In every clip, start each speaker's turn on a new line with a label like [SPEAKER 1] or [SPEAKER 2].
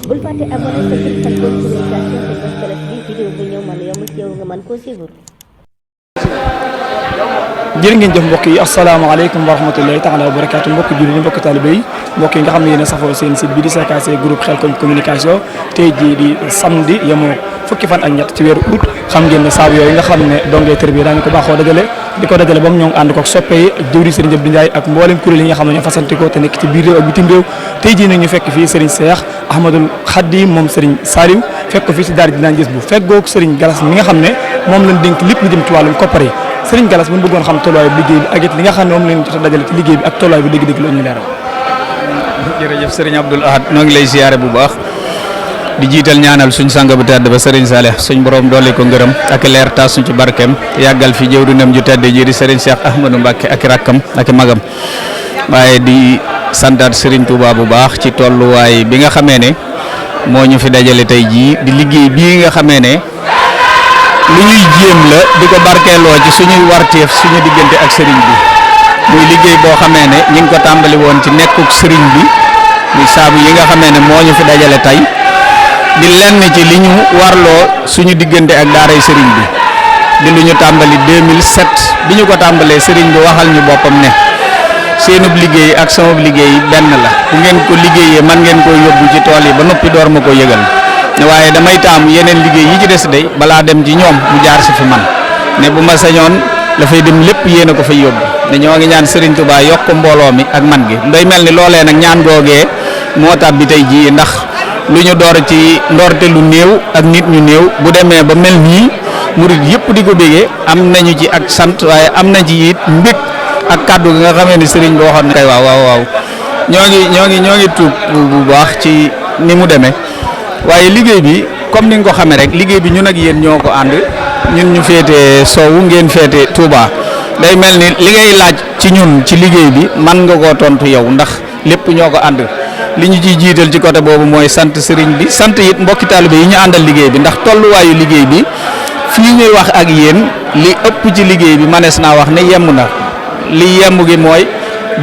[SPEAKER 1] bul fàtte abonné sa site Khelcom communication te bës cloche bi vidéo bu ñëw mën yomb ci yow nga mën koo suivre.
[SPEAKER 2] jërë ngeen jëf mbokk yi asalaamaaleykum wa rahmatullahi taala wa barakaatu mbokk julli ni mbokk talibé yi mbokk yi nga xam ne yéen a safoo seen site bi di CKC groupe Khelcom communication tey jii di samedi yemoo fukki fan ak ñett ci weeru août xam ngeen ne saabu yooyu nga xam ne dongee tër bi daañu ko baaxoo dajale di ko dajale ba mu ñoo ngi ànd ko soppe yi jëwri Serigne Abdou Ndiaye ak mboolem kuréel yi nga xam ne ñoo fasantikoo te nekk ci biir réew ak bitim réew tey jii nag ñu fekk fii Serigne Cheikh Ahmadoul Khadim moom Serigne Saliou fekk ko fii ci daara ji naan gis bu fekkoog Serigne Galas mi nga xam ne moom lañ dénk lépp lu jëm ci wàllum koppar yi Serigne Galas bu ñu bëggoon xam tolluwaay bi liggéey bi ak it li nga xam ne moom lañ jot a dajale ci liggéey bi ak tolluwaay bi dëgg-dëgg la ñu leeral.
[SPEAKER 3] jërëjëf Serigne Abdoul Ahad noo ngi lay ziyaare bu baax di jiital ñaanal suñ sang bu tedd ba Serigne Saleh suñ borom dolli ko ngërëm ak leer taas suñ ci barkeem yàggal fi jëwrinam ju tedd ji di Serigne Cheikh Ahmadou Mbacké ak rakkam ak magam waaye di santaat Serigne Touba bu baax ci tolluwaay bi nga xamee ne moo ñu fi dajale tey jii di liggéey bii nga xamee ne lu ñuy jéem la di ko barkeeloo ci suñuy warteef suñu diggante ak Serigne bi muy liggéey boo xamee ne ñu ngi ko tàmbali woon ci nekkuk Serigne bi muy saabu yi nga xamee ne moo ñu fi dajale tey di lenn ci li ñu warloo suñu diggante ak daaray Serigne bi di lu ñu tàmbali 2007 bi ñu ko tàmbalee Serigne bi waxal ñu boppam ne seenub liggéey ak sama liggéey benn la bu ngeen ko liggéeyee man ngeen koo yóbbu ci tool yi ba noppi door ma ko yëgal waaye damay taamu yeneen liggéey yi ci des day balaa dem ci ñoom mu jaar si fi man ne bu ma sañoon la fay dem lépp yéen a ko fay yóbbu ne ñoo ngi ñaan Serigne Touba yokk mbooloo mi ak man gi nday mel ni loolee nag ñaan googee moo tax bi tey jii ndax lu ñu door ci ndoorte lu néew ak nit ñu néew bu demee ba mel nii murid yëpp di ko bégee am nañu ci ak sant waaye am na ci it mbég ak kàddu gi nga xamee ni Serigne bi waxoon na kay waaw ñoo ngi tuub bu baax ci ni mu demee waaye liggéey bi comme ni nga ko xamee rek liggéey bi ñun ak yéen ñoo ko ànd ñun ñu féete soowu ngeen féete Touba day mel ni li ngay laaj ci ñun ci liggéey bi man nga koo tontu yow ndax lépp ñoo ko ànd li ñu ciy jiital ci côté boobu mooy sant Serigne bi sant it mbokki taalibe yi ñu àndal liggéey bi ndax tolluwaayu liggéey bi fii ñuy wax ak yéen li ëpp ci liggéey bi manees naa wax ne yemb na li yemb gi mooy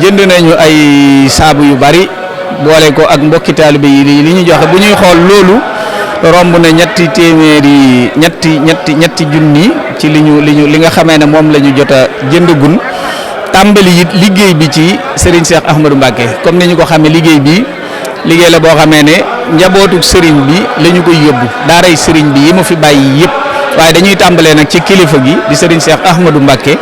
[SPEAKER 3] jënd nañu ay saabu yu bari boole ko ak mbokki taalibe yi li ñu joxe bu ñuy xool loolu romb na ñetti junni ci li nga xamee ne moom la ñu jot a jëndagun tàmbali it liggéey bi ci Serigne Cheikh Ahmadou Mbacké comme ni ñu ko xamee liggéey la boo xamee ne njabootuk Serigne bi la ñu koy yóbbu daaray Serigne bi yi mu fi bàyyi yëpp waaye dañuy tàmbalee nag ci kilifa gi di Serigne Cheikh Ahmadou Mbacké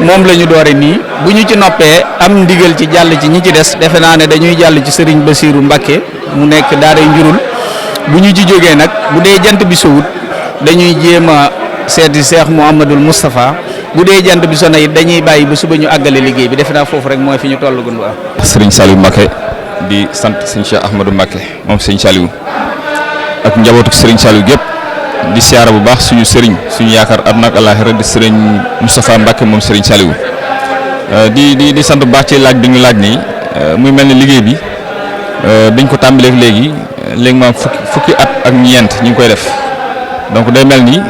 [SPEAKER 3] moom la ñu doore nii bu ñu ci noppee am ndigal ci jàll ci ñi ci des defe naa ne dañuy jàll ci Serigne Bassirou Mbacké mu nekk daaray njurul bu ñu ci jógee nag bu dee jant bi sowut dañuy jéem a seeti Cheikh Mouhamadoul Moustapha bu dee jant bi sona it dañuy bàyyi ba suba ñu àggale liggéey bi defe naa foofu rek mooy fi ñu toll gun waa
[SPEAKER 4] Serigne Saliou Mbacké di sant Serigne Cheikh Ahmadou Mbacké moom Serigne Saliou ak njabootu Serigne Saliou gépp di siyaara bu baax suñu Serigne suñu yaakaar àdduna ak àllaaxira di Serigne Moustapha Mbacké moom Serigne Saliou di sant bu baax ci laaj bi ñu laaj nii muy mel ni liggéey bi biñ ko tàmbalee léegi ma fukki at ak ñeent ñu ngi koy def donc day mel ni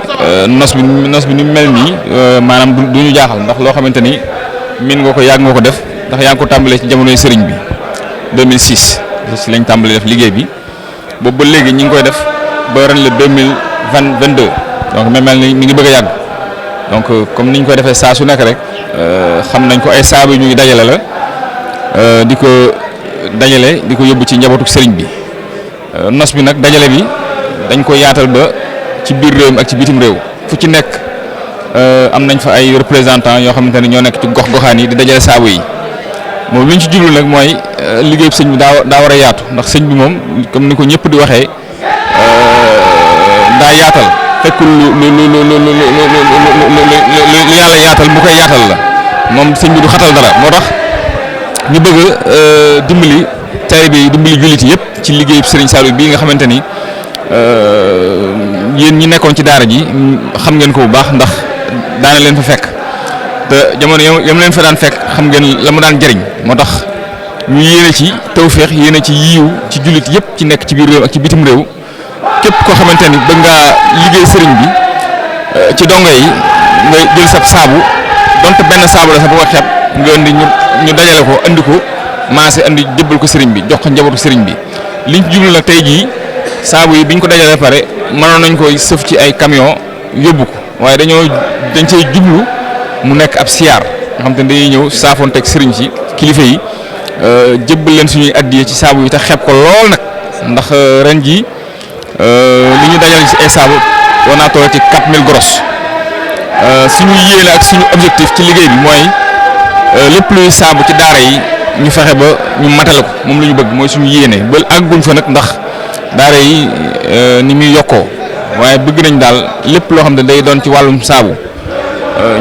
[SPEAKER 4] nos bi ni mel nii maanaam du ñu jaaxal ndax loo xamante ni miin nga ko yàgg nga ko def ndax yaa ngi ko tàmbalee ci jamonoy Serigne bi 2006 si lañ tàmbalee def liggéey bi boobu ba léegi ñu ngi koy def ba ren le 2022 donc mel ni mi ngi bëgg a yàgg donc comme niñ koy defee saa su nekk rek xam nañ ko ay saabu ñu ngi dajale la di ko yóbbu ci njabootu Serigne bi nos bi nag dajale bi dañ ko yaatal ba ci biir réew mi ak ci bitim réew fu ci nekk am nañ fa ay représentants yoo xamante ne ñoo nekk ci gox-goxaan yi di dajale saabu yi moom li ñu ci jublu nag mooy liggéey sëñ bi daa war a yaatu ndax sëñ bi moom comme ni ko ñëpp di waxee daa yaatal fekkul lu yàlla yaatal bu koy yaatal la moom sëñ bi du xatal dara moo tax ñu bëgg dimbali taalibe yi dimbali jullit yëpp ci liggéey Serigne Saliou bii nga xamante ni yéen ñi nekkoon ci daara ji xam ngeen ko bu baax ndax daana leen fa fekk te jamono yam leen fa daan fekk xam ngeen la mu daan jëriñ moo tax ñu yéene ci tawféex yéene ci yiiw ci jullit yëpp ci nekk ci biir réew ak ci bitim réew képp koo xamante ni bëgg ngaa liggéey sëriñ bi ci dongo yi nga jël sab saabu donte benn saabu la sa bu ko xeeb nga indi ñu dajale ko andi ko maase andi jëbbal ko sëriñ bi jox ko njabootu sëriñ bi liñ ci jublu nag tey jii saabu yi biñ ko dajalee pare mënoon nañ koy sëf ci ay camion yóbbu ko waaye dañ cey jublu mu nekk ab siyaar nga xam te ne dañuy ñëw saafoonteeg sëriñ si kilifa yi jëbbal leen suñuy addiye ci saabu yi te xeeb ko lool nag ndax ren jii li ñu dajale ci ay saabu war naa toll ci 4000 gros suñu yéene ak suñu objectif ci liggéey bi mooy lépp luy saabu ci daara yi ñu fexe ba ñu matale ko moom la ñu bëgg mooy suñu yéene ba àgguñ fa nag ndax daara yi ni muy yokkoo waaye bëgg nañ daal lépp loo xam ne day doon ci wàllum saabu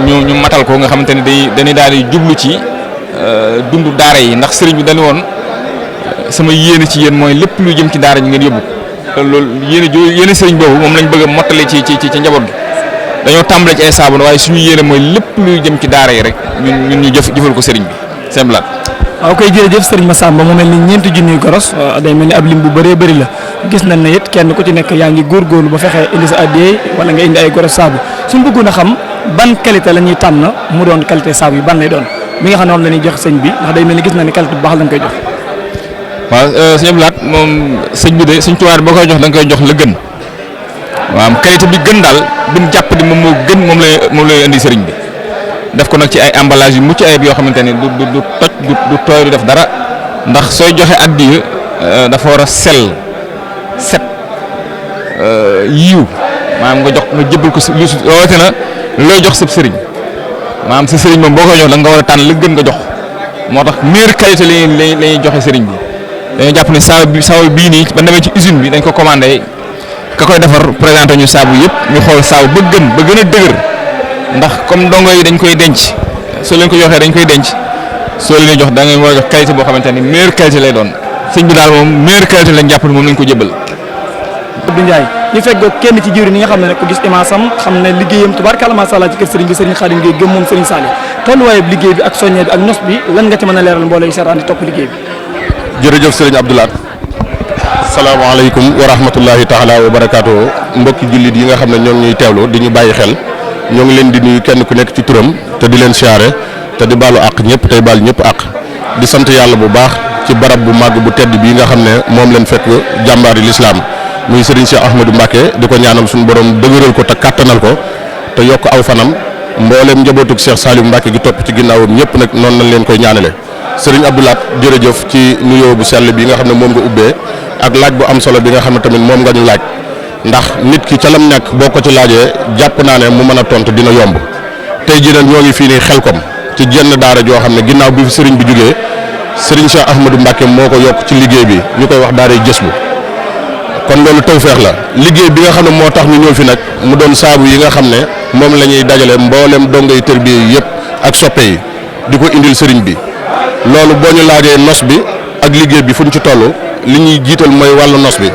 [SPEAKER 4] ñu matal ko nga xamante ne dañuy daal di jublu ci dundu daara yi ndax sëriñ bi dañu woon sama yéene ci yéen mooy lépp luy jëm ci daara ñi ngeen yóbbu ko loolu yéene sëriñ boobu moom lañ bëgg a mottale ci njaboot gi dañoo tàmbale ci ay saabu waaye suñu yéene mooy lépp luy jëm ci daara yi rek ñun ñu jëfal ko sëriñ bi semblaat.
[SPEAKER 2] waaw koy jërëjëf sëriñ Massamba mu mel ni ñeenti junniy goros day mel ni ab lim bu bëree bëri la gis nañ ne it kenn ku ci nekk yaa ngi góorgóorlu ba fexe indi sa addiyee wala nga indi ay goros saabu suñ bëggoon a xam ban qualité la ñuy tànn mu doon qualité saabu yi ban lay doon mi nga xam ne moom la ñuy jox sëñ bi ndax day mel ni gis na ne qualité bu baax lañ koy jox.
[SPEAKER 4] waaw sëñ Abdou Lahad moom sëñ bi de sëñ tuwaar boo koy jox da nga koy jox la gën waaw qualité bi gën daal bi mu jàpp ni moom moo gën moom lay indi sëriñ bi def ko nag ci ay emballage yu mucc ayib yoo xamante ni du toj du tooy du def dara ndax sooy joxe addiya dafa war a set yiiw maanaam nga jëbbal ko lu rawatina looy jox sab sëriñ maanaam sa sëriñ moom boo koy jox da nga war a tànn la gën nga jox moo tax meilleure qualité la ñuy joxe sëriñ bi dañoo jàpp ne saabu bii nii ba demee ci usine bi dañ ko commandé ka koy defar présenté ñu saabu yëpp ñu xool saabu ba gën a dëgër ndax comme ndongo yi dañ koy denc soo leen ko joxee dañ koy denc soo leen jox da ngay war a jox qualité boo xamante ni meilleure qualité lay doon sëñ bi daal moom meilleure qualité lañ jàpp ne moom lañ ko jëbal.
[SPEAKER 2] Abdou Ndiaye ñu feggoo kenn ci jiwri ni nga xam ne nag ko gis imaasam xam ne liggéeyam tubaarkàlla maa sha Allah ci kër sëriñ bi sëriñ Xaadim Gueye gëm moom sëriñ Saliou tolluwaayu liggéey bi ak soññee bi ak nos bi lan nga ci mën a leeral mbooloo yi seetaan di topp liggéey bi.
[SPEAKER 5] jërëjëf sëriñ Abdou Lahad salaamaaleykum wa rahmatullahi taala wa barakaatu mbokki jullit yi nga xam ne ñoo ngi ñuy teewlu di ñu bàyyi xel ñoo ngi leen di nuyu kenn ku nekk ci turam te di leen siyaare te di baalu àq ñëpp tey baal ñëpp àq di sant yàlla bu baax ci barab bu màgg bu tedd bii nga xam ne moom leen fekk jàmbaari lislaam muy Serigne Cheikh Ahmadou Mbacké di ko ñaanal suñu borom dëgëral ko te kàttanal ko te yokk aw fanam mbooleem njabootug Cheikh Saliou Mbacké gi topp ci ginnaawam ñëpp nag noonu lañ leen koy ñaanale Serigne Abdou Lahad jërëjëf ci nuyoo bu sell bi nga xam ne moom nga ubbee ak laaj bu am solo bi nga xam ne tamit moom nga ñu laaj ndax nit ki ca lam nekk boo ko ci laajee jàpp naa ne mu mën a tontu dina yomb tey jii nag ñoo ngi fii nii Xelkom ci jenn daara joo xam ne ginnaaw bi fi Serigne bi jógee Serigne Cheikh Ahmadou Mbacké moo ko yokk ci liggéey bi ñu koy wax daaray jës bu kon loolu tawfeex la liggéey bi nga xam ne moo tax ñu ñëw fi nag mu doon saabu yi nga xam ne moom la ñuy dajale mboolem dongay tërbiye yi yëpp ak soppe yi di ko indil Serigne bi loolu boo ñu laajee nos bi ak liggéey bi fu ñu ci toll li ñuy jiital mooy wàllu nos bi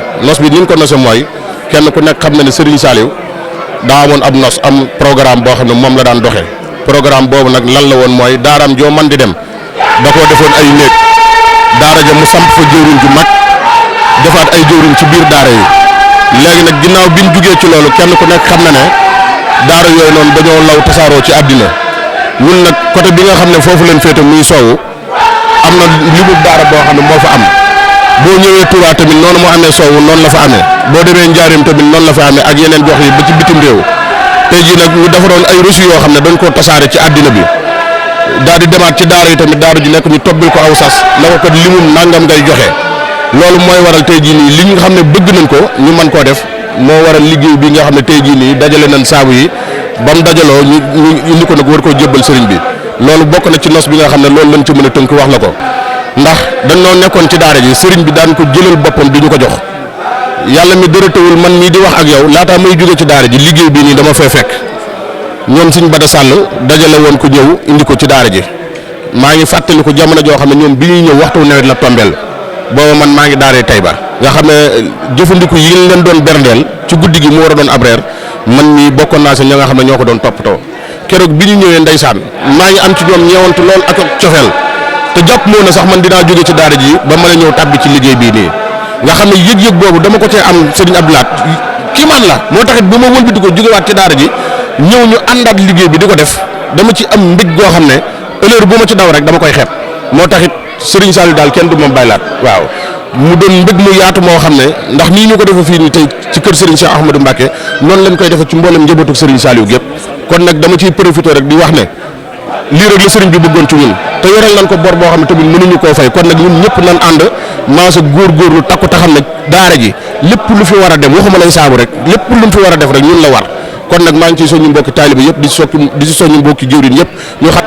[SPEAKER 5] ni ñu ko nose mooy kenn ku nekk xam na ne Serigne Saliou daa amoon ab nos am programme boo xam ne moom la daan doxee programme boobu nag lan la woon mooy daaraam joo man di dem da koo defoon ay néeg daara ja mu samp fa jëwriñ ju mag defaat ay jëwriñ ci biir daara yi léegi nag ginnaaw bi ñu jugee ci loolu kenn ku nekk xam na ne daara yooyu noonu dañoo law tasaaroo ci àddina ñun nag côté bi nga xam ne foofu leen féete muy soowu am na limub daara boo xam ne moo fa am boo ñëwee Touba tamit noonu moo amee soowu noonu la fa amee boo demee Njaaréem tamit noonu la fa amee ak yeneen gox yi ba ci bitim réew tey jii nag ñu defaroon ay reçu yoo xam ne dañ koo tasaare ci àddina bi daal di demaat ci daara yi tamit daara ju nekk ñu tobbil ko aw sas la ko kat limum nangam ngay joxe loolu mooy waral tey jii nii li nga xam ne bëgg nañ ko ñu mën koo def moo waral liggéey bi nga xam ne tey jii nii dajale nañ saabu yi ba mu dajaloo ñu indi ko nag war koo jébbal sëriñ bi loolu bokk na ci nos bi nga xam ne loolu lañ ci mën a tënk wax la ko ndax dañoo nekkoon ci daara ji sëriñ bi daan ko jëlal boppam di ñu ko jox yàlla mi dërëtawul man mii di wax ak yow laataa may jóge ci daara ji liggéey bii nii dama fee fekk ñoom suñ Bada Sall dajale woon ko ñëw indi ko ci daara ji maa ngi fàttali ko jamono joo xam ne ñoom bi ñuy ñëw waxtu nawet la tombeel booba man maa ngi daaree Taïba nga xam ne jëfandiku yi ñu leen doon berndeel ci guddi gi mu war a doon ab reer man mii bokkoon naa si ña nga xam ne ñoo ko doon toppatoo keroog bi ñu ñëwee ndeysaan maa ngi am ci ñoom ñeewantu lool ak cofeel te jàpp moo na sax man dinaa jóge ci daara ji ba mën a ñëw tàbbi ci liggéey bii nii nga xam ne yëg-yëg boobu dama ko tee am Serigne Abdou Lahad kii man la moo taxit bu ma wëlbati ko jógewaat ci daara ji ñëw ñu àndaat liggéey bi di ko def dama ci am mbég goo xam ne heure bu ma ci daw rek dama koy xeeb moo taxit Serigne Saliou daal kenn du moom Baye Lahad waaw mu doon mbég mu yaatu moo xam ne ndax nii ñu ko defee fii nii tey ci kër Serigne Cheikh Ahmadou Mbacké noonu lañ koy defee ci mboolem njabootu Serigne Saliou gépp kon nag dama ciy profité rek di wax ne lii rek la Serigne bi bëggoon ci ñun te yoreel nañ ko bor boo xam ne tamit mënuñu koo fay kon nag ñun ñëpp nañ ànd maasa góorgóorlu takku ta xam ne daara ji lépp lu fi war a dem waxuma lay saabu rek lépp lu fi war a def rek ñun la war kon nag maa ngi ciy soññu mbokki taalibe yëpp di ci soññu mbokki jëwriñ yëpp ñu xam.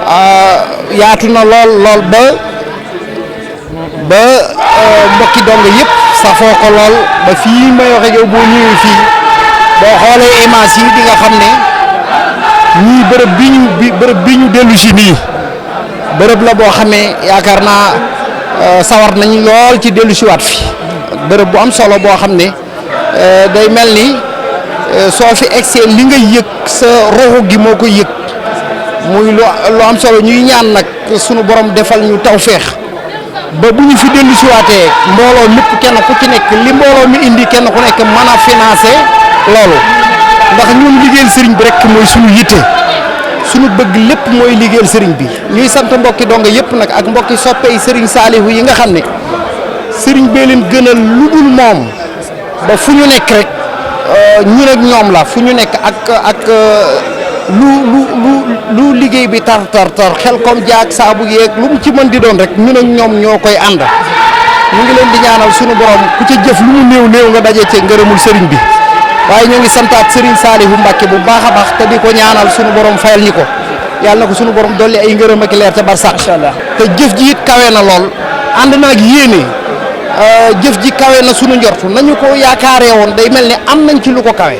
[SPEAKER 6] yaatu na lool ba mbokki dong yëpp safoo ko lool ba fii may wax ak yow boo ñëwee fii boo xoolee image yi di nga xam ne ñii bërëb bi ñu dellu si nii bërëb la boo xamee yaakaar naa sawar nañu lool ci dellu si waat fi bërëb bu am solo boo xam ne day mel ni soo fi egsee li nga yëg sa roxu gi moo ko yëg muy lu am solo ñuy ñaan nag sunu borom defal ñu tawféex ba bu ñu fi dellu si waatee mbooloo mépp kenn ku ci nekk li mbooloo mi indi kenn ku nekk mën a financé loolu ndax ñun liggéeyal sëriñ bi rek mooy suñu yitte suñu bëgg lépp mooy liggéeyal sëriñ bi ñuy sant mbokki donga yëpp nag ak mbokki soppe yi sëriñ Saalihu yi nga xam ne sëriñ bee leen gënal lu dul moom ba fu ñu nekk rek ñun ak ñoom la fu ñu nekk ak lu liggéey bi tar xel kom jaag saabu yeeg lu mu ci mën di doon rek ñun ak ñoom ñoo koy ànd ñu ngi leen di ñaanal suñu borom ku ca jëf lu mu néew nga daje ci ngërëmul sëriñ bi waaye ñoo ngi santaat Serigne Saliou Mbacké bu baax a baax te di ko ñaanal suñu borom fayal ñi ko yàlla na ko suñu borom dolli ay ngërëm ak leer te barsax te jëf ji it kawe na lool ànd naag yéene jëf ji kawe na suñu njortu nañu ko yaakaaree woon day mel ni am nañ ci lu ko kawe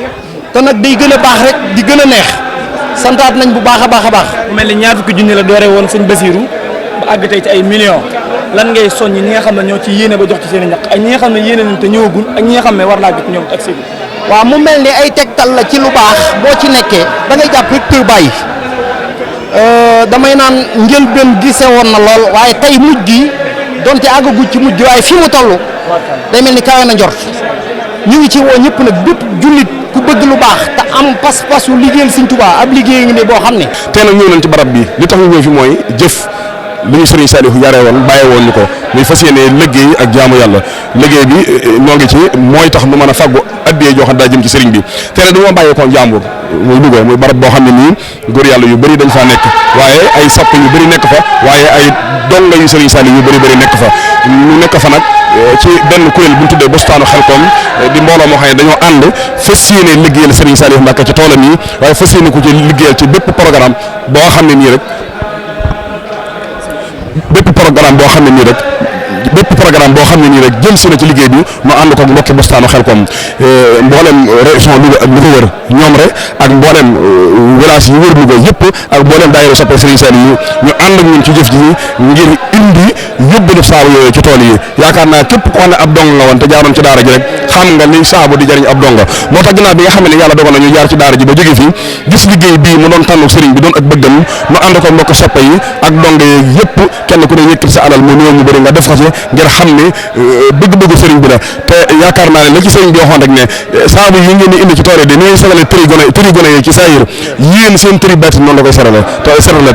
[SPEAKER 6] te nag day gën a baax rek di gën a neex santaat nañ bu baax a baax a baax.
[SPEAKER 2] mel ni ñaar fukki junni la doore woon sëñ Basirou ba àgg tey ci ay millions lan ngay soññ ñi nga xam ne ñoo ci yéene ba jox ci seen i ñaq ak ñi nga xam ne yéene nañ te ñëwagul ak ñi nga xam ne war naa gis ñoom ak seen
[SPEAKER 6] waaw mu mel ni ay tegtal la ci lu baax boo ci nekkee da ngay jàpp rek te bàyyi damay naan njëlbeen gise woon na lool waaye tey mujj gi donte àggagu ci mujj waaye fi mu toll day mel ni kawe na njort ñu ngi ci woo ñëpp nag bépp jullit ku bëgg lu baax te am pas-pasu liggéeyal Sëriñ Tuubaa ab liggéey ngi ne boo xam ne.
[SPEAKER 5] tey nag ñëw nañ ci barab bi li tax ñu ñëw fi mooy jëf li ñu Serigne Saliou yaree woon bàyyee woon ñu ko muy fas yéene liggéey ak jaamu yàlla liggéey bi noo ngi ci mooy tax nu mën a fàggu addiyee joo xam daa jëm ci Serigne bi te ne du ma bàyyee ko jàmbur muy Louga muy barab boo xam ne nii góor yàlla yu bëri dañ faa nekk waaye ay sapp yu bëri nekk fa waaye ay donga yu Serigne Saliou yu bëri nekk fa ñu nekk fa nag ci benn kuréel bu ñu tuddee Bustaanu Xelkom di mbooloo moo xam ne dañoo ànd fas yéene liggéeyal Serigne Saliou Mbacké ci toolam yi waaye fas yéene ko ci liggéeyal ci bépp programme boo xam ne nii rek bépp programme boo xam ne nii rek jëm si na ci liggéey bi mu ànd ko mbokki Bustaanu Xelkom mboolem région Louga ak lu ko wër ñoom rek ak mboolem village yi wër Louga yëpp ak mboolem daayira soppe Serigne Saliou ñu ànd ak ñun ci jëf ji ngir indi yóbbalu saabu yooyu ci tool yi yaakaar naa képp ko xam ne ab dong nga woon te jaaroon ci daara ji rek xam nga ni saabu di jëriñ ab donga moo tax ginnaaw bi nga xam ne yàlla dogal na ñu jaar ci daara ji ba jóge fii gis liggéey bii mu doon tànnu Serigne bi doon ak bëggam mu ànd ko mbokk soppe yi ak donga yi yëpp kenn ku ne yëkkati sa alal mu néew mu bëri nga def ko ci ngir xam ne bëgg-bëggu Serigne bi la te yaakaar naa ne la ci Serigne bi waxoon rek ne saabu yi ngeen di indi ci tool yi de ni ñuy sagale tëri gone yi ci saayir yéen seen tëri baatin noonu la koy serale te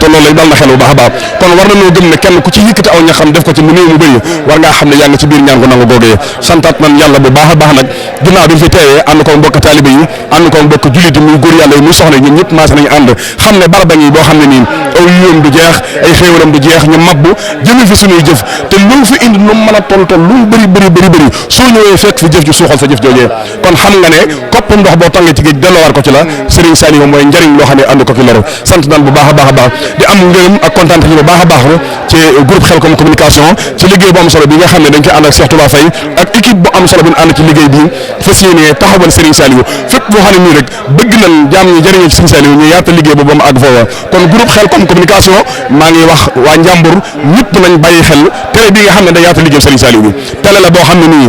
[SPEAKER 5] loolu lay dal na xel bu baax a baax kon war na noo gëm ne kenn ku ci yëkkati aw ñaxam def ko ci mu néew mu bëri war ngaa xam ne yaa ngi ci biir ñaan ko nangu googee santaat man yàlla bu baax a baax nag ginnaaw bi fi teewee ànd ko mbokk taalibe yi ànd ko mbokk jullit yi muy góor yàlla yi muy soxna ñun ñëpp maase nañu ànd xam ne baraba ngi boo xam ne nii aw yoom du jeex ay xéewalam du jeex ñu mabbu jëme fi suñuy jëf te lu fi indi lu mën a toll lu bëri soo ñëwee fekk fi jëf ji suuxal sa jëf joojee kon xam nga ne kopp ndox boo tàngee ci géej delloowaat ko ci la Serigne Saliou mooy njariñ loo xam ne ànd ko ki loru sant naan bu baax a baax di am ngërëm ak kontaan bu baax a baax ci groupe Xelkom communication ci liggéey bu am solo bi nga xam ne dañ koy ànd ak Cheikh Touba Faye ak équipe bu am solo bi ñu ànd ci liggéey liggéey bi fas yéene taxawal Serigne Saliou fépp boo xam ne nii rek bëgg nañ jaam ñi jëriñoo ci Serigne Saliou ñu yaatal liggéey boobu ba mu àgg foofa kon groupe Khelcom communication maa ngi wax waa Njàmbur ñëpp nañ bàyyi xel télé bi nga xam ne da yaatal liggéey Serigne Saliou bi télé la boo xam ne nii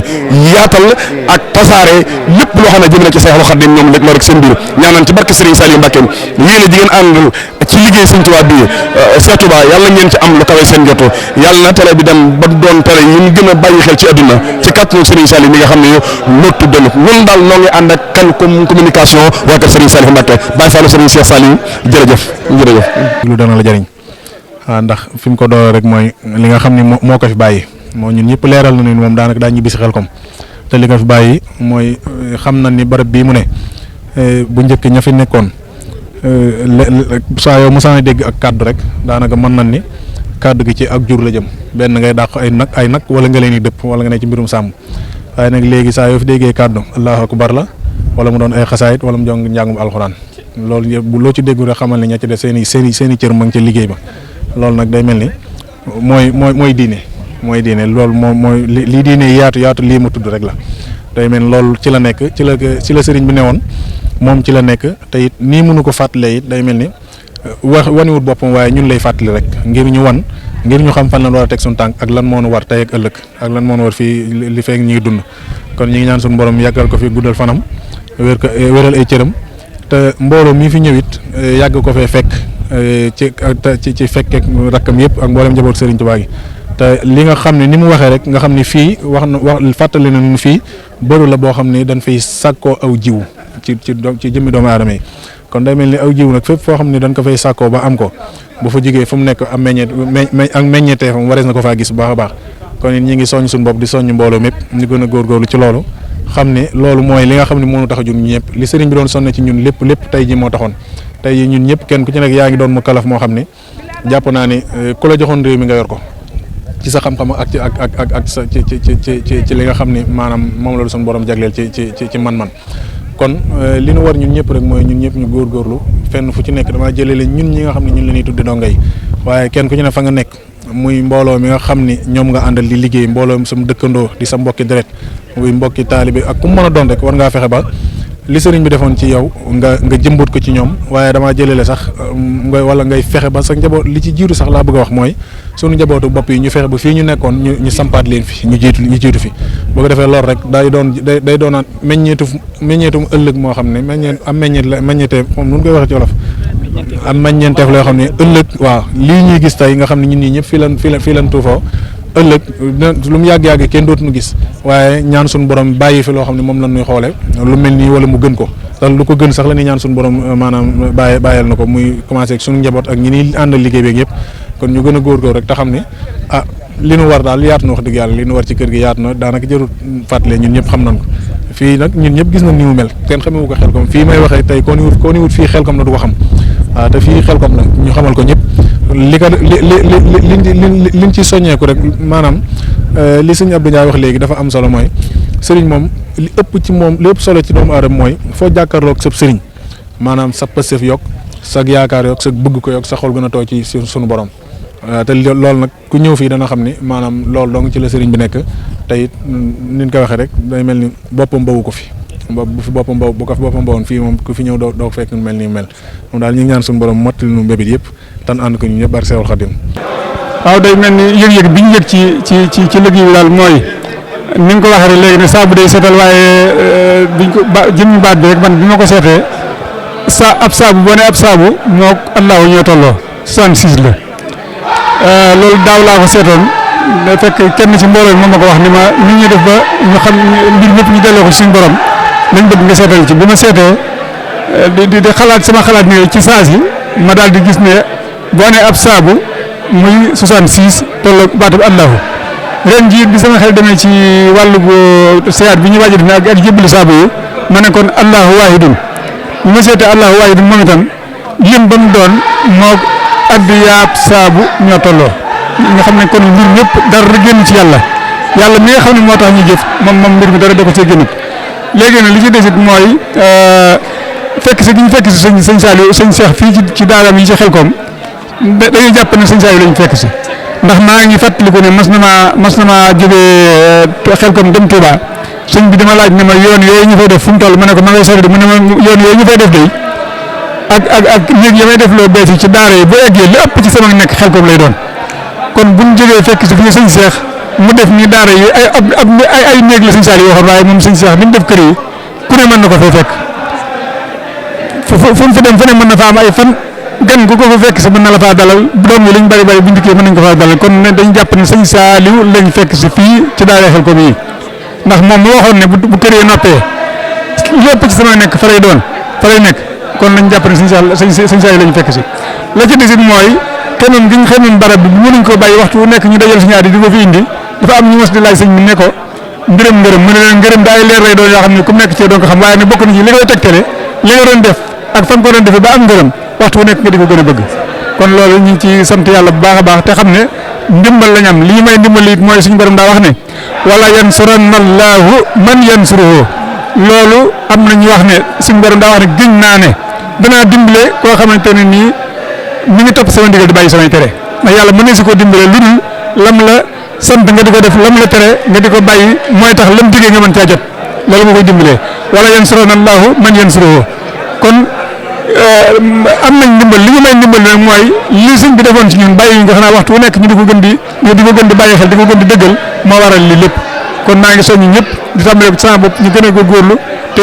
[SPEAKER 5] yaatal ak tasaare lépp loo xam ne jëm na ci Seexul Xaadim ñoom rek loolu rek seen biir ñaanal ci barke Serigne Saliou Mbacké yéen a jigéen ànd ci liggéey Serigne Touba bi Cheikh Touba yàlla ngeen ci am lu kawe seen joto yàlla na télé bi dem ba doon télé yi ñu gën a bàyyi xel ci àdduna ci kàttanu Serigne Saliou mi nga xam ne noo tuddal ñun daal noo ngi ànd ak Khelcom communication waa kër Serigne Saliou Mbacké Baye Fallou Serigne Cheikh Saliou jërëjëf.
[SPEAKER 7] lu dana la jëriñ ndax fi mu ko doon rek mooy li nga xam ne moo ko fi bàyyi moo ñun ñëpp leeral na ni moom daanaka daa ñibbi si Khelcom te li ko fi bàyyi mooy xam na ni barab bii mu ne bu njëkk ña fi nekkoon saa yoo mosaan a dégg ak kàddu rek daanaka mën nañ ni kàddu gi ci ak jur la jëm benn ngay dàq ay nag wala nga leen di dëpp wala nga ne ci mbirum sàmm waaye nag léegi saa yoo fi déggee kàddu allahu akbar la wala mu doon ay xasaayit wala mu jong njàngum alxuraan loolu yëpp loo ci déggu rek xamal ne ña ci def seen i cër ma ngi ca liggéey ba loolu nag day mel ni mooy diine loolu mooy li diine yaatu lii ma tudd rek la day mel loolu ci la nekk ci la sëriñ bi newoon moom ci la nekk te it nii mënu ko fàttalee it day mel ni waniwut boppam waaye ñun lay fàttali rek ngir ñu xam fan lan war a teg suñu tànk ak lan moo nu war tey ak ëllëg ak lan moo nu war fii li fekk ñi ngi dund kon ñi ngi ñaan suñu borom yàggal ko fi guddal fanam wéral ay cëram te mbooloo mi fi ñëwit yàgg ko fee fekk ci fekkeek rakkam yëpp ak mboolem njaboot Serigne Touba gi te li nga xam ne ni mu waxee rek nga xam ne fii wax fàttali na nu fii bëru la boo xam ne dañ fay sàkkoo aw jiw ci jëmmi doomu aadama yi kon day mel ni aw jiw nag fépp foo xam ne dañ ko fay sàkkoo ba am ko bu fa jógee fu mu nekk am meññeteefam warees na ko faa gis bu baax a baax kon it ñi ngi soññ suñu bopp di soññ mbooloo mépp ñu gën a góorgóorlu ci loolu xam ne loolu mooy li nga xam ne moo tax a jug ñun ñëpp li sëriñ bi doon sonne ci ñun lépp tey ji moo taxoon tey ji ñun ñëpp kenn ku ci nekk yaa ngi doon mu kalaf moo xam ne jàpp naa ni ku la joxoon réew mi nga yor ko ci sa xam-xam ak sa ci li nga xam ni maanaam moom la suñu borom jagleel ci man-man kon li nu war ñun ñëpp rek mooy ñun ñëpp ñu góorgóorlu fenn fu ci nekk damaa jëlee leen ñun ñi nga xam ne ñun la ñuy tudde donga yi waaye kenn ku ci ne fa nga nekk muy mbooloo mi nga xam ni ñoom nga àndal di liggéey mbooloo sam dëkkandoo di sa mbokki deret muy mbokki taalibe ak ku mu mën a doon rek war ngaa fexe ba li sëriñ bi defoon ci yow nga jëmbat ko ci ñoom waaye damaa jëlele sax wala ngay fexe ba sa njaboot li ci jiitu sax laa bëgg a wax mooy sunu njabootu bopp yi ñu fexe ba fii ñu nekkoon ñu sampaat leen fi ñu jiitu fi boo ko defee loolu rek day doonaat meññeetum ëllëg moo xam ne meññeetee moom nu koy waxee ci wolof am meññeenteef loo xam ne ëllëg waaw lii ñuy gis tey nga xam ne ñun ñii ñëpp fii lan tuufoo ëllëg lu mu yàgg-yàgg kenn dootuñu gis waaye ñaan suñu borom bàyyi fi loo xam ne moom la ñuy xoole lu mel nii wala mu gën ko te lu ko gën sax la ñuy ñaan suñu borom maanaam bàyyal na ko muy commencé ak suñu njaboot ak ñi ni àndal liggéey beeg yëpp kon ñu gën a góorgóor rek te xam ne li nu war daal yaatu na wax dëgg yàlla li nu war ci kër gi yaatu na daanaka jërut fàttale ñun ñëpp xam nañ ko fii nag ñun ñëpp gis nañ ni mu mel kenn xamewu ko Khelcom fii may waxee tey koo ni wut fii Khelcom la du ko xam waaw te fii Khelcom la ñu xamal ko ñëpp liñ ci soññeeku rek maanaam li sëñ Abdou Ndiaye wax léegi dafa am solo mooy sëriñ moom li ëpp solo ci doomu aadama mooy foo jàkkaarloog sab sëriñ maanaam sa pësëf yokk sa yaakaar yokk sa bëgg ko yokk sa xol gën a tooy ci sunu borom te loolu nag ku ñëw fii dana xam ni maanaam loolu dong ci la sëriñ bi nekk te it niñ ko waxee rek day mel ni boppam bawu ko fi bu fi boppam bawoon fii moom ku fi ñëw doo fekk nu mel ni mel moom daal ñu ngi ñaan suñu borom mottali nu mbébét yëpp tan ànd ko ñu ñëpp barke Seexul Xadim.
[SPEAKER 8] waaw day mel ni yëg-yëg bi ñu yëg ci liggéey bi daal mooy ni nga ko waxee rek léegi ne saabu day seetal waaye biñ ko jëmmi baat bi rek man bi ma ko seetee ab saabu boo nee ab saabu moo Allahu ñoo tolloo 66 la loolu daaw laa ko seetoon da fekk kenn ci mbooloo moom ma ko wax ni ma nit ñi def ba ñu xam mbir ñëpp ñu delloo ko ci suñu borom nañ bëgg nga seetal ci bi ma seetee di xalaat sama xalaat ni ci saa si ma daal di gis ne boo nee ab saabu muy 66 tolloo baatu Allahu ren jii bi sama xel demee ci wàllu seyaat bi ñu waaj a def ak jébbalu saabu yi ma ne kon Allahu waahidun bi ma seetee Allahu waahidun moom itam lim ba mu doon moo addiyaab saabu ñoo tolloo nga xam ne kon mbir ñëpp dara génn ci yàlla mi nga xam ne moo tax ñu jëf moom mbir mi dara da ko see génnut léegi nag li ci desit mooy fekk si gi ñu fekk si sëñ Saliou sëñ Cheikh fii ci daaraam yi ci Khelcom dañuy jàpp ne sëñ Saliou lañu fekk si ndax maa ngi fàttaliku ne mas na maa jógee Khelcom dem Touba sëñ bi dama laaj ne ma yoon yooyu ñu fay def fu mu toll ma ne ko ma ngay sori de mu ne ma yoon yooyu ñu fay def day ak néeg yi may def loo bees yi ci daara yi bu eggee li ëpp ci sama nekk xel koom lay doon kon buñ jógee fekk si fii sëñ Cheikh mu def ni daara yi ay néeg la sëñ Saliou waxoon waaye moom sëñ Cheikh ni mu def kër yi ku ne mën na ko fay fekk fu mu fa dem fu ne mën na fa am ay fan gan gu ko fa fekk si mën na la faa dalal doom yi liñ bari bu ndikkee mën nañ ko faa dalal kon ne dañ jàpp ne sëñ Saliou lañ fekk si fii ci daara xel koom yi ndax moom mu waxoon ne bu kër yi noppee lépp ci sama nekk fa lay doon fa lay nekk kon lañ jàpp ne sëñ Saliou lañ fekk si la ci desit mooy xemoon gi ñu xemoon barab bi mënuñ ko bàyyi waxtu wu nekk ñu dajal suñu aadi di ko fi indi dafa am ñu mos di laaj sëñ bi ne ko ngërëm mu ne leen ngërëm daay leer lay doon yoo xam ne ku nekk ci doon ko xam waaye ne bokk na ci li koy tegtale li nga doon def ak fan ko doon defee ba am ngërëm waxtu wu nekk nga di ko gën a bëgg kon loolu ñu ngi ci sant yàlla bu baax a baax te xam ne ndimbal lañ am lii may ndimbal it mooy suñu borom daa wax ne wala yansuranna Allahu man yansuruhu loolu am na ñu wax ne suñu borom daa wax ne gëñ naa ne danaa dimbale koo xamante ne nii mi ngi topp sama ndigal di bàyyi samay tere ndax yàlla mën na si koo dimbale lu dul lam la sant nga di ko def lam la tere nga di ko bàyyi mooy tax lam digee nga mën caa jot loolu moo koy dimbalee wala yansuranna Allahu man yansuruhu kon am nañ ndimbal li ñu may ndimbal nag mooy li sëñ bi defoon ci ñun bàyyi nga xam naa waxtu wu nekk ñu di ko gën di bàyyi xel di ko gën di dëggal moo waral li lépp kon maa ngi soññi ñëpp di tàmbale ko ci sama bopp ñu gën a góorgóorlu te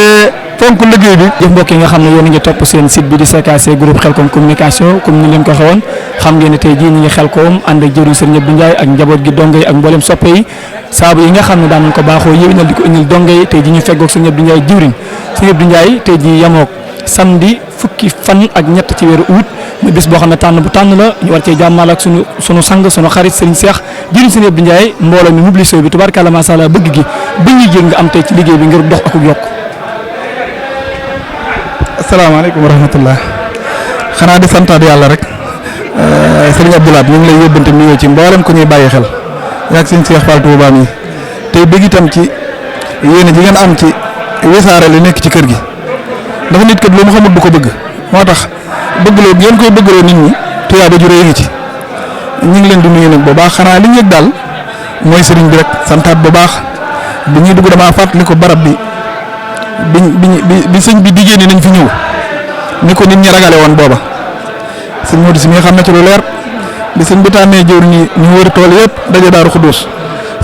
[SPEAKER 8] fonk liggéey bi.
[SPEAKER 2] jëf mbokk yi nga xam ne yéen a ngi topp seen site bi di CKC groupe Khelcom communication comme ni leen ko waxee woon xam ngeen ne tey jii ñu ngi Khelcom ànd ak jëriñ Serigne Abdou Ndiaye ak njaboot gi donge yi ak mboolem soppe yi saabu yi nga xam ne daan nañ ko baaxoo yéwénal di ko indil donge yi tey jii ñu feggoog Serigne Abdou Ndiaye jëwriñ Serigne Abdou Ndiaye tey jii yamoog samedi fukki fan ak ñett ci weeru août muy bis boo xam ne tànn bu tànn la ñu war cee jàmmal ak sunu sang sunu xarit Serigne Cheikh jëriñ Serigne Abdou Ndiaye mbooloo mi mobilisé bi tubaarkàlla macha allah bëgg gi ba ñuy jëg nga am tey ci liggéey bi ngir dox ak yokk.
[SPEAKER 9] asalaamaaleykum wa rahmatullah xanaa di santaat yàlla rek Serigne Abdou Lahad ñu ngi lay yóbbante nuyoo ci mboolem ku ñuy bàyyi xel yaag seen Cheikh Fall Touba mi tey bëgg itam ci yéene ji ngeen am ci wisaare li nekk ci kër gi dafa nit kat lu mu xamut du ko bëgg moo tax bëggloo ngeen koy bëggloo nit ñi tuyaa ba juree ngi ci ñu ngi leen di nuyu nag bu baax xanaa li ñu yëg daal mooy sëriñ bi rek santaat bu baax bi ñuy dugg damaa fàttali ko barab bi bi sëñ bi diggée ni nañ fi ñëw ni ko nit ñi ragale woon booba sëñ Modou si mi nga xam ne ci lu leer bi sëñ bi tànnee jëwr ñi ñu wër tool yëpp daje Daaru Xudoos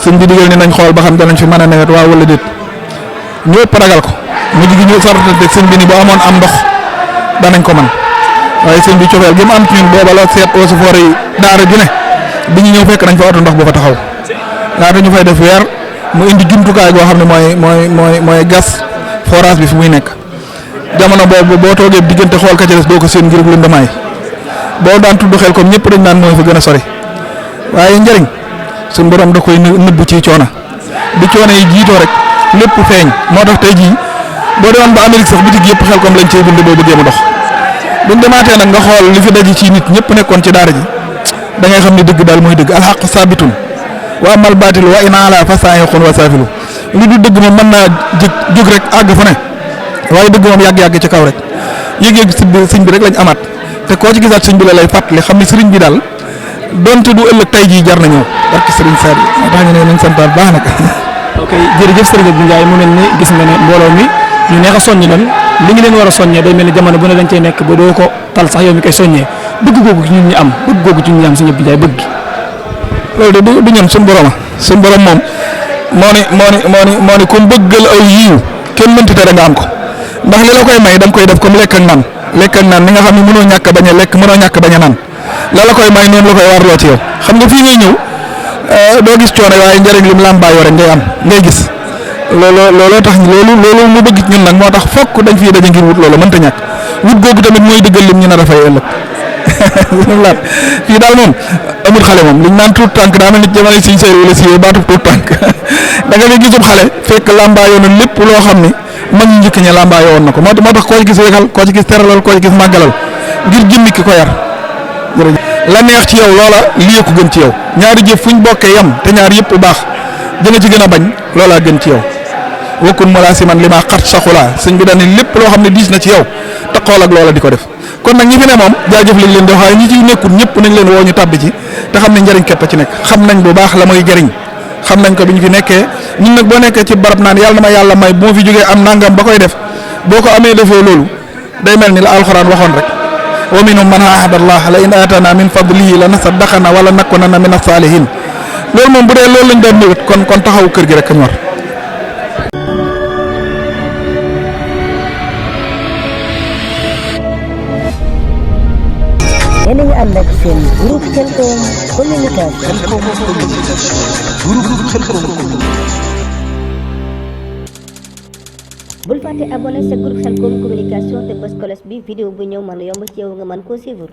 [SPEAKER 9] sëñ bi digal ni nañ xool ba xam danañ fi mën a nawet waaw wala déet ñëpp ragal ko mujj gi ñu sartante sëñ bi ni bu amoon am ndox danañ ko man waaye sëñ bi cofeel gi mu am ci ñun booba la seet eaux et forêts yi daara ju ne bi ñu ñëw fekk nañ fa oto ndox bu fa taxaw laata ñu fay def weer mu indi jumtukaay goo xam ne mooy gas forage bi fi muy nekk jamono boobu boo toogee diggante xool ka ca des doo ko seen ngir lëndamaay boo daan tudd xel comme ñëpp dañ naan mooy fa gën a sori waaye njëriñ suñ borom da koy nëbbu ci coona bi coona yi jiitoo rek lépp feeñ moo tax tey jii boo demoon ba Amérique sax bitig yëpp xel comme lañ cey bind boo bëggee mu dox buñ demaatee nag nga xool li fi daje ci nit ñëpp nekkoon ci daara ji da ngay xam ne dëgg daal mooy dëgg alxaq saabitun wa amal baatil wa in ala fa saayiqun wa saafilu li du dëgg moom mën naa jóg rek àgg fa ne waaye dëgg moom yàgg-yàgg ci kaw rek yëg-yëg sëñ bi rek lañ amaat te koo ci gisaat sëñ bi la lay fàttali xam ne sëriñ bi daal donte du ëllëg tey jii jar na ñëw barke sëriñ Saar yi moo tax ñu ne nañ santaat baax nag.
[SPEAKER 2] ok jërëjëf Serigne Abdou Ndiaye mu mel ni gis nga ne mbooloo mi ñu neex a soññ leen li ngi leen war a soññee day mel ni jamono bu ne dañ cey nekk ba doo ko tal sax yow mi koy soññee bëgg googu ci ñun ñi am bëgg googu ci ñun ñi am Serigne Abdou Ndiaye bëgg
[SPEAKER 9] loolu de du ñun suñu borom moom moo ni ku bëggal aw yiiw kenn mënti tere nga am ko ndax li la koy may danga koy def comme lekk ak naan ni nga xam ne mënoo ñàkk bañ a lekk mënoo ñàkk bañ a naan la koy may noonu la koy warloo ci yow xam nga fii ngay ñëw doo gis coono waaye njëriñ lim làmbaayoo rek ngay am ngay gis looloo tax loolu mu bëgg ñun nag moo tax fokk dañ fii daje ngir wut loolu mënta ñàkk wut googu tamit mooy dëggal lim ñu nar a fay ëllëg fii daal moom amul xale moom liñ naan tuut tànk daa mel ni jamono siñ seer wala siwee baatub tuut tànk da nga fi gisub xale fekk làmbaayoo na lépp loo xam ni mag ñu njëkk ña làmbaayoo woon na ko moo tax koo ci gis weexal koo ci gis teralal koo ci gis màggalal ngir jëmmi ki ko yar jërëjëf la neex ci yow loola lii ko gën ci yow ñaari jëf fuñ bokkee yam te ñaar yëpp bu baax dina ci gën a bañ loolaa gën ci yow wakkun mo laa si man li maa xat saxulaa sëñ bi daal ne lépp loo xam ne diis na ci yow te xool ak loola di ko def kon nag ñi fi ne moom jaajëf lañ leen di wax waaye ñi ci nekkul ñëpp nañ leen woo ñu tàbbi ci te xam ne njëriñ képp ci nekk xam nañ bu baax la muy jëriñ xam nañ ko bi ñu fi nekkee ñun nag boo nekkee ci barab naan yàlla na ma yàlla may bu ma fi jógee am nangam ba koy def boo ko amee defoo loolu day mel ni la alxuraan waxoon rek wa minhum man ahada allah la in atana min fadlihi la nasaddaqana wala nakunanna min as-salihin loolu moom bu dee loolu lañ doon mébét kon taxawu kër gi rek kañ war.
[SPEAKER 1] yéen a ngi ànd ak seen groupe Khelcom communication. bul fàtte abonné sa groupe Khelcom communication te bës cloche bi vidéo bu ñëw mën a yomb ci yow nga mën koo suivre.